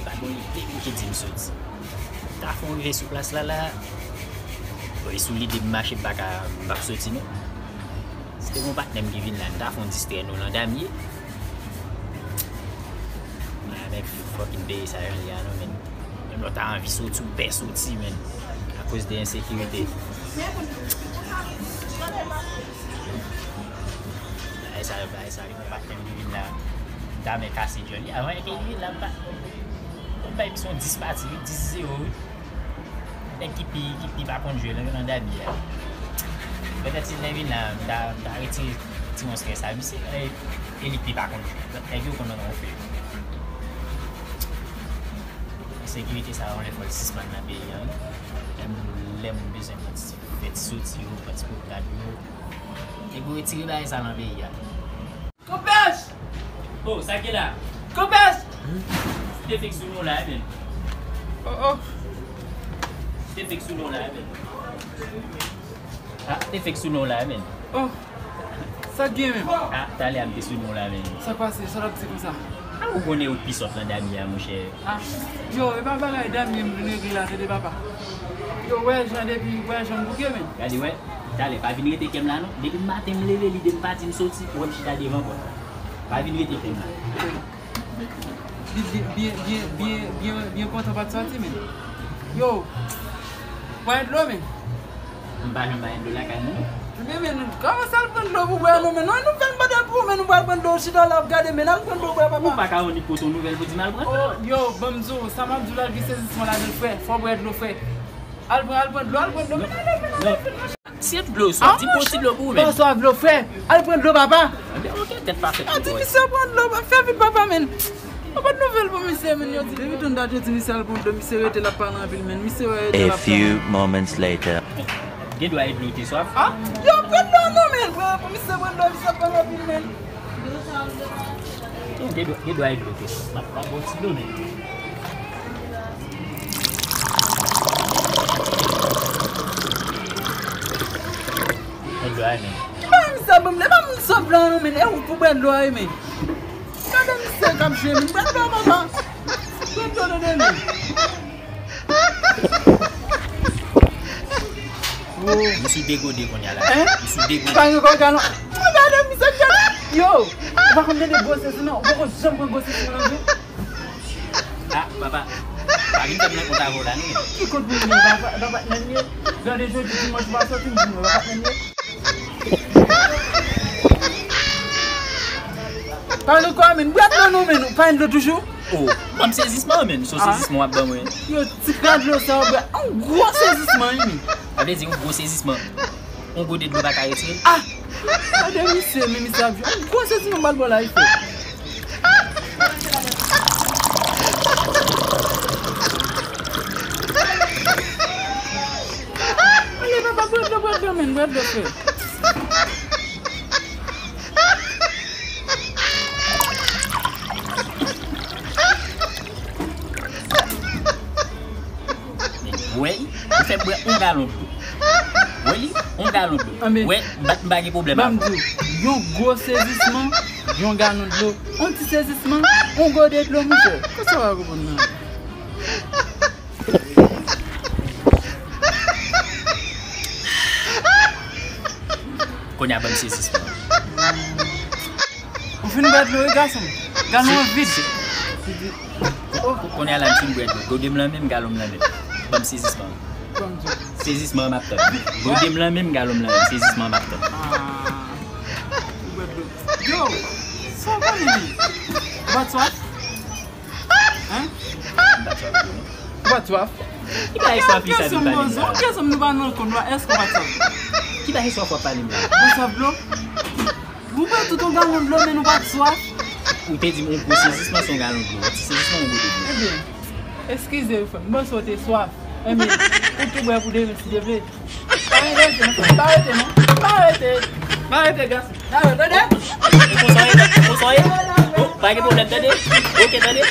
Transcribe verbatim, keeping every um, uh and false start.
Pa gen yon lide m ki di m soti. Ta fè yon rive sou plas la la. Bon, e sou lide m mache m pa ka, m p ap soti non. Si te gen yon patnè m ki vin la, n ta fè yon distrè nou lan damye. Men avèk fucking peyi sa jan l ye a non, men. Menm lè w ta anvi soti, ou pè soti, men. Akoz de ensekirite. Bagay sa yo, bagay sa yo, yon patnè m ki vin la, m ta men kase djòl li. Avan ke li vin la, m pa, m bay misye yon dis pati, wi, dis zewo, wi. Nèg ki pi, ki pi pa konn jwe nan, nan damye a. Petèt si l te vin la, m ta, m ta retire ti yon strès a misye, e, e li pi pa konn jwe. Donk, nèg yo konn nan yon fè. Ensekirite sa a, yon lè fò l sispann nan peyi a, wi. Lè moun, lè moun bezwen pran ti fè ti soti yo, pran ti pwomnad yo. Nèg yo retire bagay sa nan peyi a. Konpès! Oh, sa ki la? Konpès! Te fèk sou nou la, men. Oh, oh. Te fèk sou nou la, men. Ah, te fèk sou nou la, men. Oh. Sa k gen menm? Ah, talè a m te sou nou la, men. Sa k pase? Sa l ap di konsa? Ah, ou konnen ou t pi sòt lan damye a, monchè. Ah, yo, e pa bagay damye m vin regle la, tande papa. Yo, wè jan depi, wè jan m bouke, men. Gade, wè. Talè, pa vin rete kè m la non. Depi maten m leve, lide m pa di m soti, pou wè m chita devan pòt la. Pa vin rete kè m la. Li, li, byen, byen, byen, byen, byen kontan pa t sòti, men. Yo, pran dlo, men. M pa janm bay dlo lakay mwen. Men, men, kòman sa l pran dlo pou bwè non, men? Non, nou fè n bòdèl pou ou, men nou pral pran dlo, ou chita la ap gade, men al pran dlo bwè, papa. Ou pa ka annik pote yon nouvèl pou di m al pran dlo. Oh, yo, ban m di w, sa m ap di w la, gen sezisman ladan l, frè. Fò w bwè dlo, frè. Al pran, al pran dlo, al pran dlo. Non, non, non. Si e dlo w swaf, di m pran ti dlo pou ou, men. Mwen swaf dlo, frè. Al pran dlo, papa. Ebyen, ok, tèt pa fèt pou ou. Di misye pran dlo, pa fè vit, papa, men. Ou pa t nouvèl pou misye, men. Yo di, depi tann dat, yo di misye al pran dlo, misye rete l ap pale anpil, men. Misye wè rete l ap pale. A few moments later. Gen dwa e dlo w te swaf. Ah? Yo, pran dlo, non, men. Pran, pou misye pran dlo, misye ap pale anpil, men. Gen dwa, gen dwa e dlo w te swaf. M ap, m ap ba w ti dlo, men. Dlo a, men. Ki bagay misye ap ban m la? E pa moun sòt blan non, men. E ou pou bwè dlo a, men. Gade misye k ap jwe, men. Bwè dlo a, papa. Bwè dlo, tande, men. Oh. M sou degode kounye a la. Hein? M sou degode. Pa gen kòk galon. Gade misye, gade. Yo, ou pa konn tande gwo sezisman, ou poko janm pran gwo sezisman nan vi w? Ah, papa. Pa vin fè m nan kont avè w la, non. Ki kont pou m nan, papa, papa, nan ye. Gade jodi dimanch, ou pa sòti, m di nou, papa, nan ye. Pale ankò, men. Bwè dlo non, men. Ou pa gen dlo toujou? Oh, ban m sezisman, men. Se yon sezisman w ap ban mwen. Yo, ti kras dlo sa, w bwè. Yon gwo sezisman, wi, men. Sa vle di yon gwo sezisman. Yon gode dlo pa ka retire l. Ah! Gade misye, men misye ap jwe. Yon gwo sezisman m pral ba w la, wi, frè. Ale, papa, bwè dlo, bwè dlo, men, bwè dlo, frè. Wè, ou fè m bwè yon galon dlo. Wè li, yon galon dlo. Wè, m pa, m pa gen pwoblèm avè w. Ban m di w, yon gwo sezisman, yon galon dlo. Yon ti sezisman, yon gode dlo, monchè. Kòman sa w pa konprann nan? Kounye a ban m sezisman. Ou fin bwè dlo, wi, gason m. Galon an vid. Kounye a la, m fin bwè dlo. Gode m lan menm, galon m lan menm. Ban m sezisman. Sezisman an m ap tann. Gode m lan menm, galon m lan menm. Sezisman an m ap tann. Ah. Ou bwè dlo. Yo, sa w konnen menm? Ou pa t swaf? Hein? M pa t swaf dlo, non. Ou pa t swaf? Ki bagay swaf li sa vin pale m la? Kèsyon m nou pa nan kont la, èske ou pa t swaf? Ki bagay swaf w ap pale m la? Ou swaf dlo? Ou bwè tout yon galon dlo, men nou pa t swaf? Ou te di m yon gwo sezisman se yon galon dlo, yon ti sezisman yon gode dlo. Ebyen, eskize wi frè m, m panse w te swaf. Ebyen, ou tou bwè pou demen si Dye vle. Pa rete non, pa rete non, pa rete, pa rete gason. Dayè, tande? Ou konsa ye, ou konsa ye. Oh, pa gen pwoblèm, tande? Ok, tande?